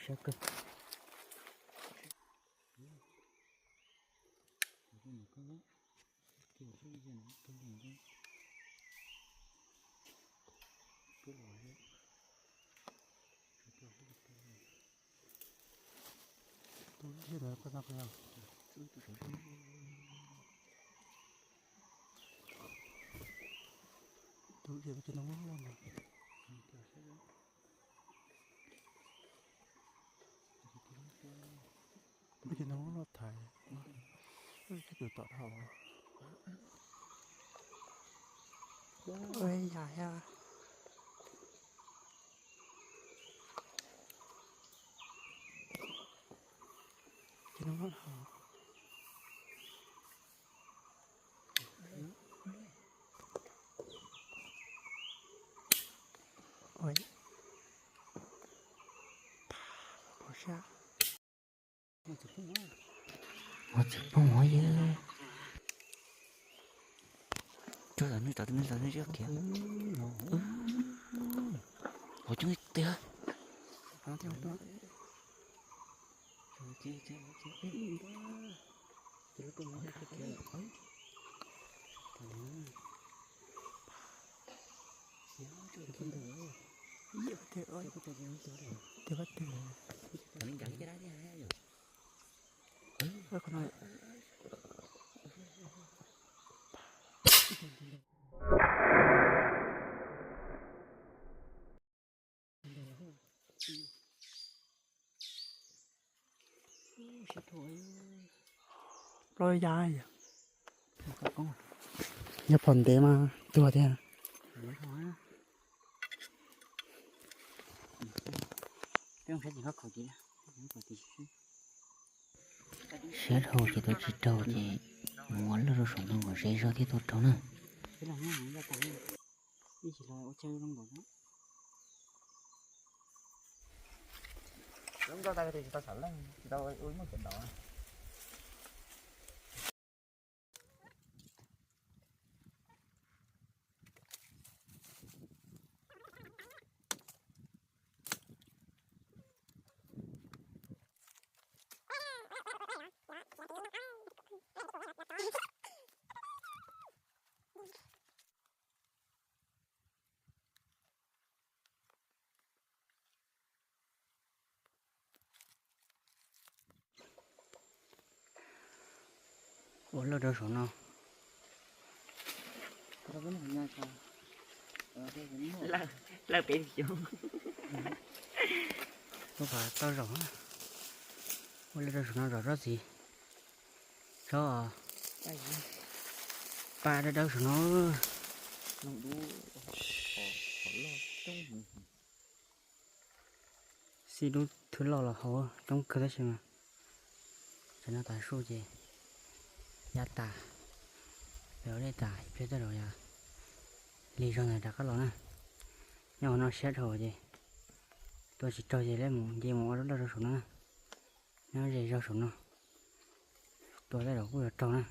Siab kawg. Ub, ces no loj thaiv, ub, ces tus tom dhau. Ua yam thiab. Ces no loj dhau. Ua, pom sab. Ua txwv poob mov yog. Coj tom nej, tom nej, tom nej kiag. Ua coob tiag. Plaub yab yog, yog phom ntev mas tuag thiab. Siab dhau ces tua tsis raug ces mus ua loj rau saum no kom ze zog thiaj tua raug na. Ua lawj rau saum no. Lawj pem xyoo. Lub pas tau zaum. Ua lawj rau saum no zom zaws txiv. Tsob pa dawb dawb saum no. Xij dub thwb loj los hauv coob kawg tab sis mas tsam no tav su ces ya tas, peb ua dej tas ib pliag tej zaum yog lig zog ntawd rov qab los na. Nyob hauv no siab dhau ces tua tsis raug ces lawv mus nce mus ua lub lawj rau saum no na. Nyob ze zog saum no, tua tej zaum kuj yuav raug na.